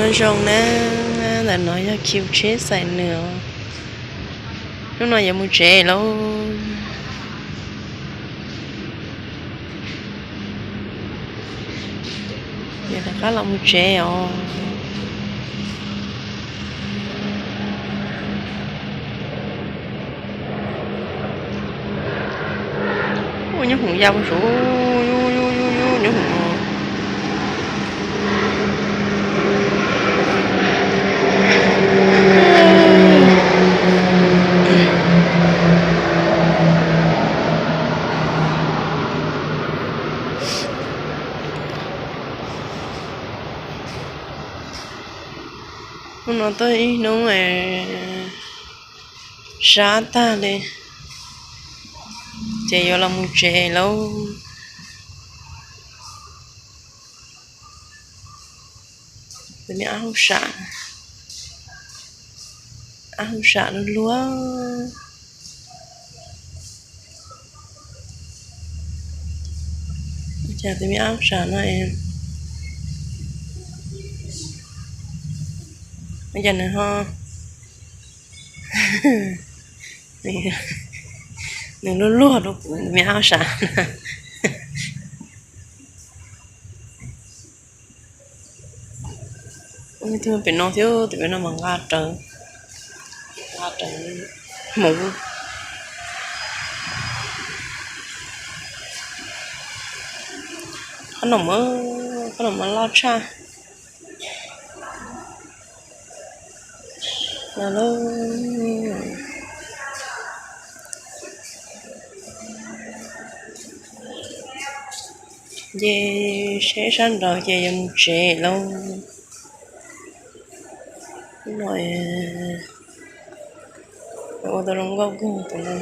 Zoo na, ntawm no yog khiv tsheb xaiv nws os. Hnub no yuav mus tsev lauj. Yuav rov qab los mus tsev os. Ua nyob hoom ya ua suav, nyob hoom no. Hnub no tuaj ib hnub sab tag li, ces yuav los mus tsev lauj. Tus me ab hauj sam, ab hauj sam luag luag. Cas tus me ab hauj sam no, cas nws ho, nws luag luag rau kuv tus me ab hauj sam. Tus pem no thiab, tus pem no mas nqa rawv, nqa rawv hmoov. Qhov no, qhov no mas loj tshaj. Los lauj, nce seb sab nraud ces yuav mus tsev lauj. Hnub no ua tau zoo nkauj kawg tus no.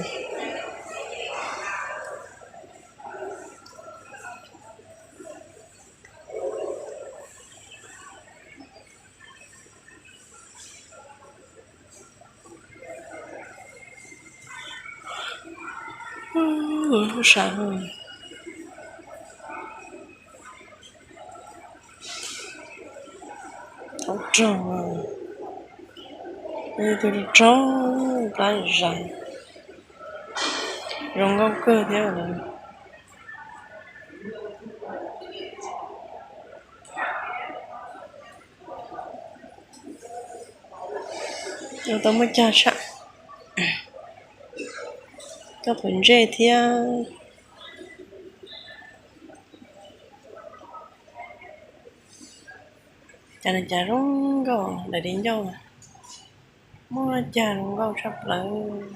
Ub, lub sab thaum rog, tus rog plab zais, zoo nkauj kawg thiab. Ua tau muaj cag tshaj, koj pom ntsej thiab. Cas nws cas zoo nkauj daim di ncauj, muaj cag zoo nkauj tshaj plaws.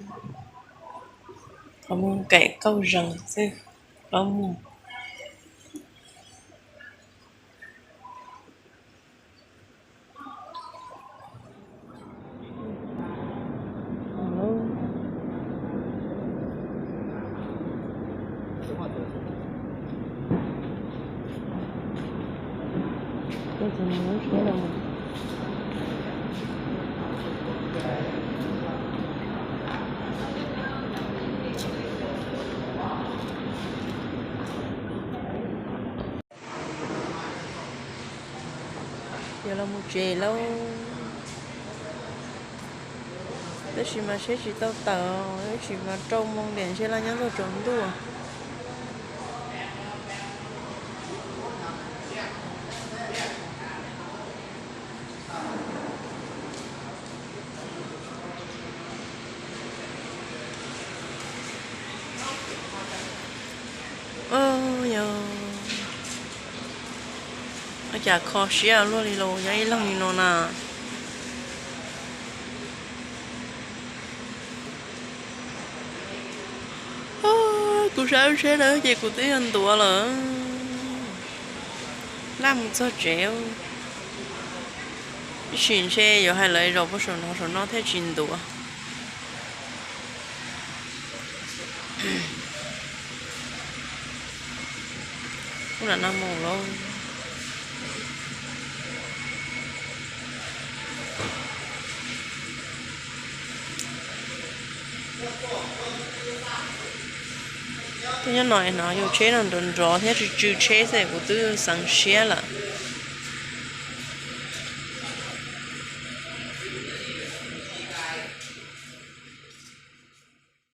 Qhov muag kaim kauj zees xwb, plaub muag. Yuav los mus tsev lauj. Tab sis mas seb tsis tau tawm, tab sis mas rau moo tiam ntshe los nyob ntuj tsaus ntuj. Yog, ua cas kho siab luaj li los nyob ib leeg li no na. Kuv saib lub tsheb na ces kuv twb yog ntuav lawm. Laj mus txog tsev, tab sis ntshe yuav hais lawv zaum puag saum no, saum no thiaj tsis ntuav. Ub, lam no mus lauj. Tej nyob no no yus tsheb no nrov nrov thiab tsw tsw tsheb xwb kuv twb xeev siab lawm.